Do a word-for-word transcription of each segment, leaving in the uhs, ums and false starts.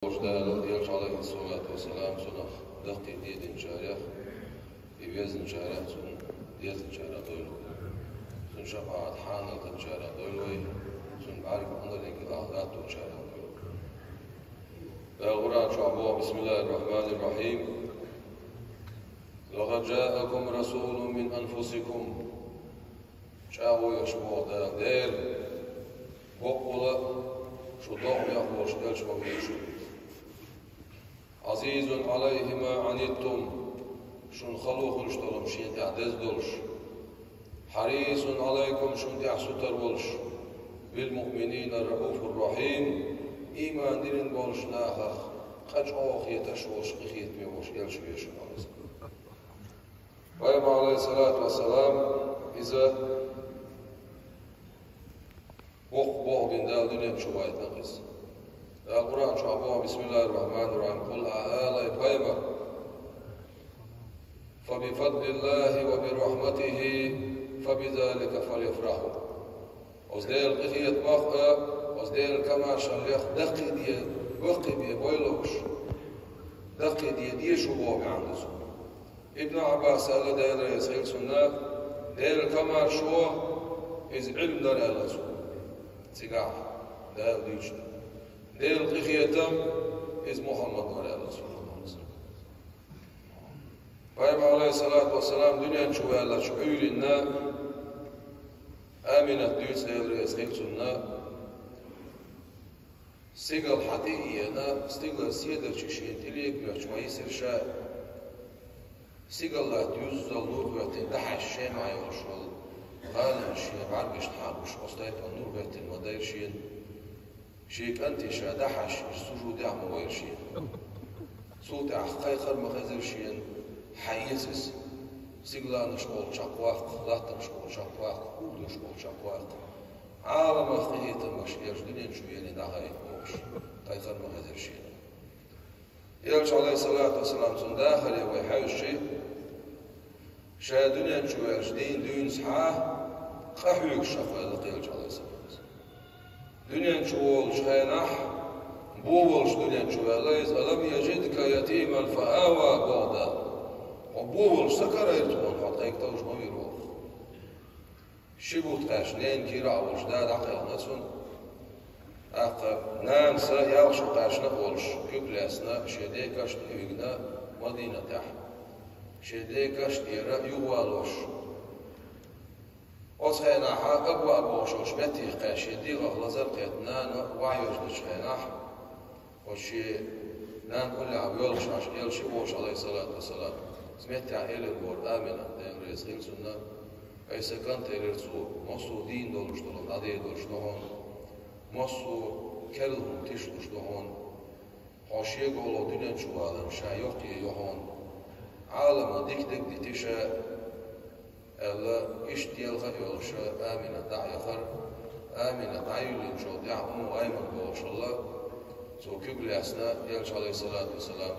Дала, Элча, алейхиссалату вассалам, цунах даккхий дединчарех, и везначарех, цун дезначарех дойла вай. Цун шапаат хьанал хинначарех дойла вай, цун бӀарг Ӏуналлин кӀелахь латточарех дойла вай. Дала Къуръан чу боху: بسم الله الرحمن الرحيم. لقد جاءكم رسول من أنفسكم. ЧӀагӀо йолуш боху Дала: дера, бакъволу а, шу догӀмех волуш Элча ван везаш ву. عزيز عليه ما عنتم, шуна хало хуьлуш долу хӀума шена тӀехь деза долуш. حريص عليكم, шуна тӀехь сутара волуш. بالمؤمنين رءوف رحيم, ийман диллина болчу нахах къа чӀогӀа хеташ волуш, къинхетаме волуш Элча везаш ву. Пайхамар, алейхиссалату вассалам, иза воккха боху бина Дала дуьнен чу вайтина иза. Дала Къуръан чу боху: بسم الله الرحمن الرحيم. Къул, а ала, ай пайхамар: فبفضل الله وبرحمته فبذلك فليفرحوا. Оцу Делан къинхетамах а, оцу Делан комаьршаллех даккхий де, баккхий бен бойла уьш. Даккхий де дезаш ву боху бехьана иза. Ибн Ӏаббаса аьлла, Дела реза хила цунна, Делан комаьршо иза Ӏилма дара аьлла цо. Цигахь Дала дуьйцуш ду. Делан къинхетам иза Мухьаммад вара аьлла цо. Пайхамар, алейхиссалату вассалам, дуьнен чу ваьллачу Ӏуьйранна Аминат дуьйцу, Дела реза хила цунна, стигала хьан тӀе а еана, стигалара седарчий шена тӀелега моьттуш ма йисира ша. Стигала латта юззал нур хӀоьттина дӀахьаьжча, Шемахь йолуш волу гӀалина шен бӀаьргашна хьагуш, оцу тайпана нур хӀоьттина ма дайра шена. Шен кӀанте ша дӀахьаьжча, иза сужудехь ма вайра шена. Цул тӀаьхьа кхайкхар ма хезира шена, хьан эца иза. Стигаланаш болчохь ваккха, латтанаш болчохь ваккха, угдуш болчохь ваккха. Ӏаламах къинхетам беш Элча дуьнен чу веана дӀахаийта бохуш, кхайкхар ма хезира шена. Элча, алейхиссалату вассалам, цуьнан дахаре вай хьаьвсича, ша дуьнен чу ваьлча дийна дуьйна схьа къахьоьгуш ша кхоьллина Элча, алейхиссалату вассалам. Дуьнен чу волучу хенахь, бо волуш дуьнен чу ваьлла иза: «Алам яжидка ятиман фа ава», боху Дала. Хьо бо волуш ца карийра тхуна, хьо тхайга товш ма вийра воху. Ши бутт кхаьчна, ненан кийрахь волуш да дӀакхелхина цунна. ТӀаккха нанас ялх шо кхаьчна а волуш, куьг лаьцна, шен ден каш тӀе уьйгина Мадинатехь. Шен ден каш тӀера юхавалош. Оцу хенахь Абваъ бохуш йолчу метте кхаьчна, шен дегӀах лазар а кхетта, нана охьайоьжначу хенахь, оцу шен нанна уллехь воьлхуш Ӏаш, Элча волуш, алейхиссалату вассалам, оцу меттехь элира боху Аминат, Дела реза хила цунна: «Ай сан кӀант, — элира цо, — массо а дийна долуш долу хӀума дӀадийр долуш ду хьуна, массо а керла хӀума тишлуш ду хьуна. Хьо шегахула дуьнен чу валарна ша йоккхае йо хьуна. Ӏалама дика дерг дитина ша», — аьлла, иштта елха а йолуш, Аминат дӀа а яхара. Аминат дӀайиллинчул тӀаьхьа Умму Айман бохуш хилла, цо куьг лаьцна, Элча, алейхиссалату вассалам,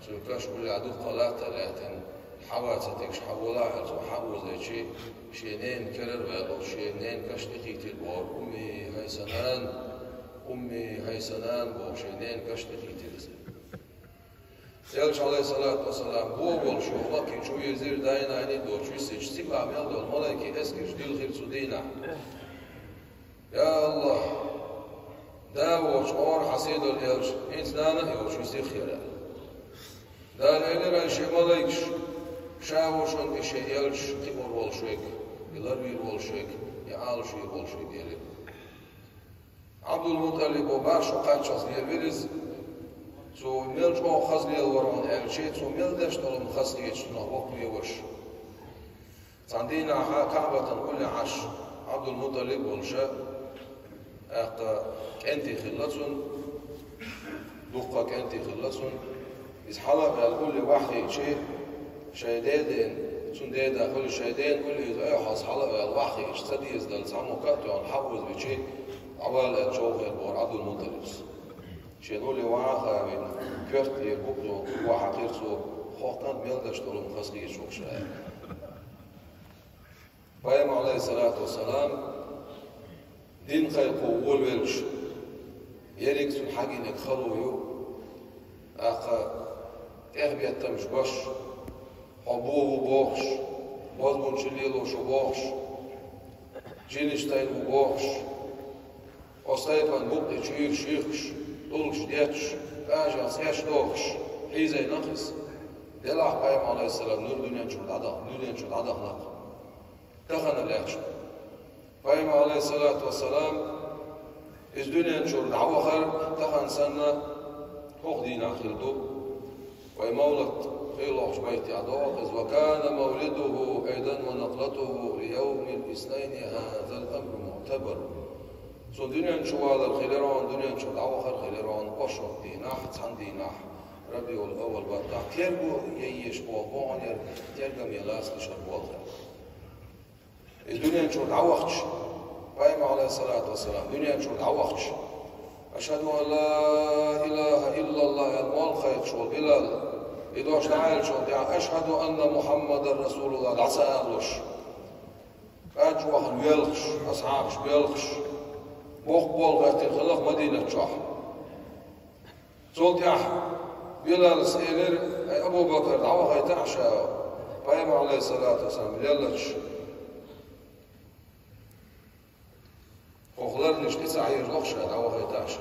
цуьнан каш уллехь дуккха латта а лаьттина, хьан вац ца тегаш, хьан волахь аьлла, цо хьан озийча, шен ненан керара ваьлла, шен ненан каш тӀекхийтира боху: «Умми, хӀай сан нана, умми, хӀай сан нана», — боху, шен ненан каш тӀекхийтира иза. Элча, алейхиссалату вассалам, бо волуш йолу Макке чу вирзира, дай-наной а доцуш висича, цигахь мел долу малайкийн эскарш дилхира цу дийнахь. Я АллахӀ, да воцуш хьо хьан сий долу Элча, хӀинца нана а йоцуш висира хӀара. Дала элира шен малайкаш: «Ша ву шуна и шен Элча, кхиор волуш верг, и ларвийр волуш верг, и Ӏалашвийр волуш верг», — элира. Ӏабдул-МутӀалибо бӀе шо кхаччалц лелавира иза. Цо мел чӀогӀа хаза лелавара хьуна аьлча, цо мел деш долу хӀума хазахеташ цунах воккхаве ваша. Цхьана дийнахь КаӀбатана уллехь Ӏаш, Ӏабдул-МутӀалиб волуш, тӀаккха кӀентий хилла цунна, дуккха кӀентий хилла цунна. Иза хьала а ваьлла улле ваххийча, шайн деден, цуьнан деда хуьлу шайн ден улле иза айхьалц хьала а ваьлла ваххийча, ца дезадала цхьаммо ка а тоьхна хьаозавича, дӀавала аьлла човхийра боху Ӏабдул-МутӀалибс. Шен улле вахьа а вина, коьртера букъ йолу хӀума хьаькхира цо, хӀокху кӀанта мел деш долу хӀума хазахеташ ву ша аьлла. Пайхамар, алейхиссалату вассалам, дин кхайкхо волавелча, ерриг цунна хьагийнарг хало ю, Эхь-беттамаш беш, хьо бо ву бохуш, бозбунчалла лелош ву бохуш, жинаш тайна ву бохуш, оцу тайпана букъ тӀе чуьйраш йихкуш, тӀулгаш детташ, кӀажах цӀеш дохуш, хьийзийна-кх иза. Делахь Пайхамар, Ӏалайхиссалам, нур дуьнен чуьра дӀадаха-, дуьнен чуьра дӀадахана-кх. Тахана лаьтташ. Пайхамар, Ӏалайхиссалату вассалам, иза дуьнен чуьра дӀавахар тахана санна хӀокху дийнахь хилла ду. Вай мовлид хилла йолчу байтехь догӀу иза: «Ва кана мавлидуху айдан ва накълатуху ли йовмил иснайни хазал амру муътабар». Цуьнан дуьнен чу валар хилира хьуна, дуьнен чуьра дӀавахар хилира хьуна оршот дийнахь, цхьана дийнахь, Рабиул-аввал баттахь, терго ян езаш боху бохьанера, тергаме лаца лишар болу хир. И дуьнен чуьра дӀавахча, Пайхамар, Ӏалайхиссалату вассалам, дуьнен чуьра дӀавахча, «Ашхаду ан ла илаха иллаллах», аьлла, молла кхайкхаш волу Билал, и дош дӀааьллачул тӀаьхьа, «Ашхаду анна Мухьаммадан расулуллах» дӀа ца алалуш, кӀант чу вахана велхаш, асхьабаш белхаш, боккха болу гӀоьттина хилла-кх Мадинат чохь. Цул тӀаьхьа Билалс элира: «Ай, Абу-Бакар, дӀавахийтахьа ша, Пайхамар, Ӏалайхиссалату вассалам, леллачу». ХӀокху ларнаш тӀе ца хьежалахь ша, дӀавахийтахьа ша.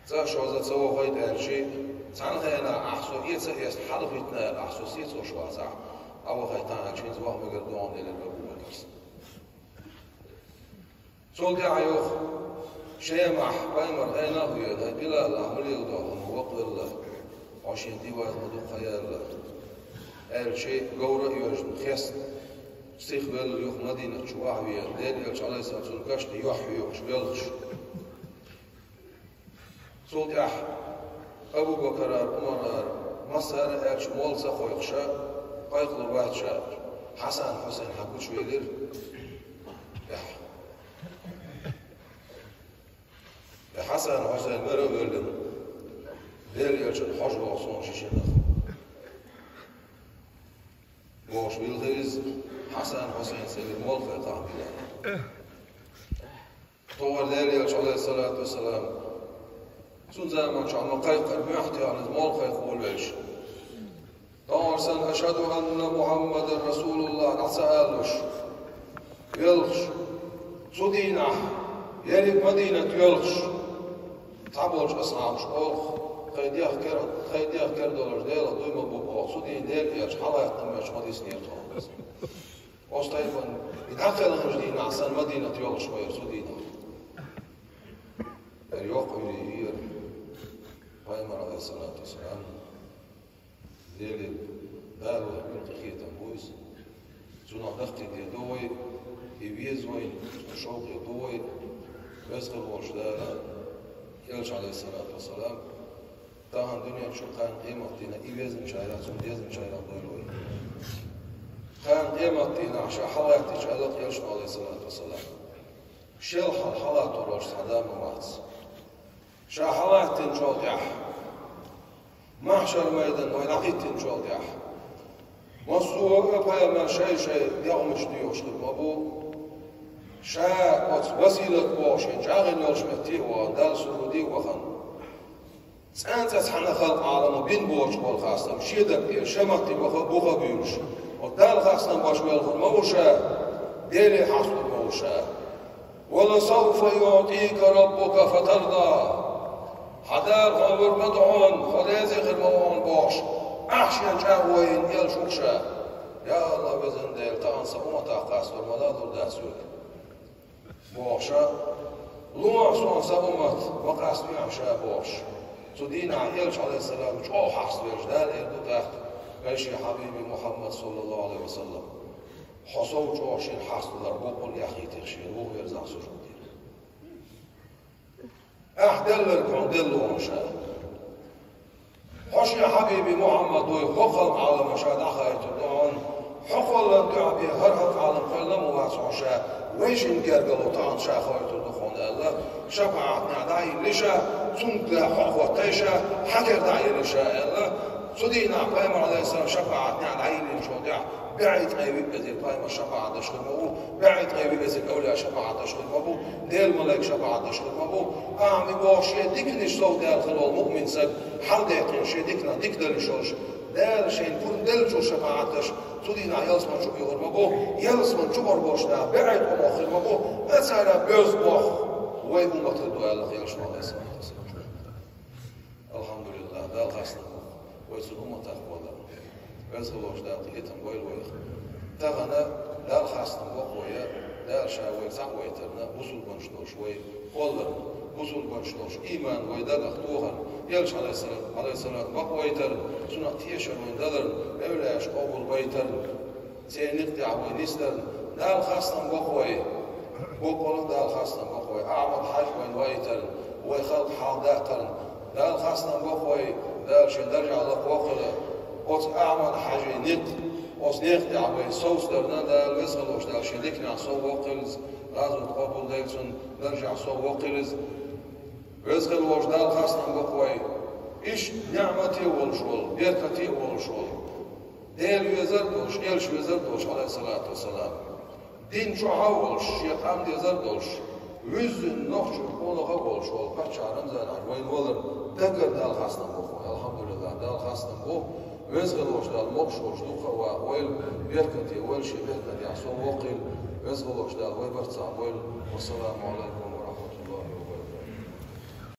Цкъа шозза ца вахийта аьлча, цхьана хенахь ахь со эца а эцна хьалахӀиттина аьлла, ахь со сецош вацахь, дӀавахийтахьа аьлча, хӀинца ваха мегар ду хьуна, элира Абу-Бакарс. Цул тӀаьхьа юха Шемахь Пайхамар хенахь а веана: «Билал, ахь мила леладо хьуна, вакъ велла, хьо шен диваза ма ду кхаьлла», аьлча, говра а йоьжна, хестна, сихвелла юха Мадинат чу ваха веана, Делан Элча, Ӏалайхиссалам, цуьнан кашна юьхь хьоькхуш велхаш. Цул тӀаьхьа Абу-Бакарара, Умарара, массара а аьлча, молла ца кхойкхуш, кхайкхалур вац ша, Хьасан-Хьусайн хьагучувелира. Эхь. Хьасан-Хьусайн мара а воьллина, Делан Элчанна хьожа вогӀу суна ши шиннах. Бохуш вилхира иза, Хьасан-Хьусайн ца вира, молла кхайкхахьа Билал. ТӀаккха Делан Элча, Ӏалайхиссалату вассалам, цуьнан заманчохь ма кхайкхара, муьхь а тоьхна иза молла кхайкха волавелча. ТӀаккха санна «Ашхаду анна Мухьаммадан расулуллах» дӀа ца алалуш, велхаш, цу дийнахь, ерриг Мадинат йоьлхуш, цхьаболчу асхьабаша олу-кх: «Тхайн дегӀ кер-, тхайн дегӀ кер долуш Делах дуй ма бу оха, цу дийнахь Делан Элча хьалаьттина моьттуш ма диснера тхо». Оцу тайпана и дӀакхелхинчу дийнахь санна Мадинат йолуш ма яра цу дийнахь. Эр йоккха йуьйр яра Пайхамар, Ӏалайхиссалату вассалам. Деле Дала вайна къинхетам бу иза. Цунах даккхийдер ду вай, и веза вайна, шовкъе ду вай, веза хир волчу Дала, Элча, Ӏалайхиссалату вассалам, тахана дуьнен чу, кхана къематдийнахь и везначарах, цунна дезначарах дойла вай. Кхана къематдийнахь ша хьалаьттича, аьлла-кх Элчано, Ӏалайхиссалату вассалам, шел хьал хьалаттор волуш цхьа да ма вац. Ша хьалаттинчул тӀаьхьа, махьшар-майдан вай дӀахӀиттинчул тӀаьхьа, массо а пайхамарш шай-шай дегӀмаш доьхуш хир ма бу. Ша оцу василат бохуш, шен чӀагӀйина йолуш метте а вахана, Далла суртаде а вахана, цӀанцӀа цхьана халкъ Ӏалама бина боцуш болу хастам, шен даг тӀера шен матте баха, буха а буьйлуш, оцу Далла хастам беш велхар ма ву ша, Деле хьастур ма ву ша. «Ва ласавфа юътика раббука фатарда». Хьан Дала хьо вуьр ма ду хьуна, хьо реза хир ма ву хьуна бохуш, ахь шен чӀагӀо йина Элча ву-кх ша. Я АллахӀ, везан Дела, тахана сан умматах къастор ма лалур дац вуьга. Бохуша, ло ахь суна сан уммат, ма къастве ахь ша бохуш. Цу дийнахь Элча, Ӏалайхиссалам, чӀогӀа хьаставелча, Дала эр ду тӀаккха: «Ай шен хьабиби Мухьаммад, саллаллаху Ӏалайхи ва саллам, хьо сов чӀогӀа шена хьаставалар боккъал а яхийтира шена, вуха верзахь сужуд дира». Ахь делларг хьуна делла ву хьуна ша. Хьо шен хьабиби Мухьаммад вуй, хӀокху халкъ Ӏалама ша дӀахоуьйтур ду хьуна. Хьо кхолларна дуьхьа бен хӀара халкъ Ӏалам кхоьлла ма вац хьуна ша. Вай шина гергарло тахана ша хоуьйтур ду хьуна аьлла, шапаӀатнехь дӀа а йиллина ша, цунна тӀехь хьо а хӀоттийна ша, хьан кара дӀа а елла ша аьлла, Цу дийнахь Пайхамар, Ӏалайхиссалам, шапаӀат неӀ дӀайиллинчул тӀаьхьа, бӀе ткъе виъ эзар Пайхамар шапаӀат деш хир ма бу, бӀе ткъе виъ эзар эвлияъ шапаӀат деш хир ма бу, Делан малайк шапаӀат деш хир ма бу. Ахьа ма боху, шен диканаш сов даьлла хир волу муъмин саг, хьаладаьккхина шен диканах дика дала йиш йолуш, Дала шайна пурба деллачул шапаӀат деш, цу дийнахь ялсамани чу бен хир ма бу, ялсамани чу бара болчу наха бӀе ткъа мохк хир ма бу, ткъа цара боьзна мохк вай умматана до аьлла хилла ма вай. Алхьамдулиллах, Дала хастам бо. Вай цу умматах валар. Веза волчу Дала къинхетам бойла вайх. Тахана Дала хастам бо вай, Дала Ша вай цхьаъ вайтарна, бусулбанаш долуш вай кхолларна, бусулбанаш долуш ийман вай дагах тохарна, Элча, Ӏалайхиссалам, Ӏалайхиссалам, бакъ вайтарна, цунах тешар вайна даларна, эвлаяаш къобал байтарна, церан некъа тӀехь вай нисдарна, Дала хастам бо вай. Боккъала Дала хастам бо вай. Ахьмад-Хьаьжа вайна вайтарна, вай халкъ хьалха даккхарна, Дала хастам бо вай. Дала шен даржехь лакхавоккхийла оцу Ахьмад-Хьаьжин некъ, оцу некъа тӀехь вай совцадарна, Дала, Веза волчу Дала шен диканехь сов воккхийла иза, гӀазот къобал дайла цуьнан, даржехь сов воккхийла иза. Веза волчу Дала хастам бо вай. Иштта ниӀмате а волуш волу, беркате а волуш волу, Дела везар а долуш, Элча везар а долуш, Ӏалайхиссалату вассалам, дин чохь а волуш, шен къам дезар а долуш, вуьззина нохчийн къонах а волуш волу паччахь Рамзан-Хьаьжа вайна валарна даггара Дала хастам бо вай. Алхьамдулиллах, Дала хастам бо. Веза волчу Дала могуш волуш дукха а вахавойла, беркате войла, шен беркатехь сов воккхийла. Веза волчу Дала вай барт цхьаъ бойла. Вассаламу Ӏалайкум.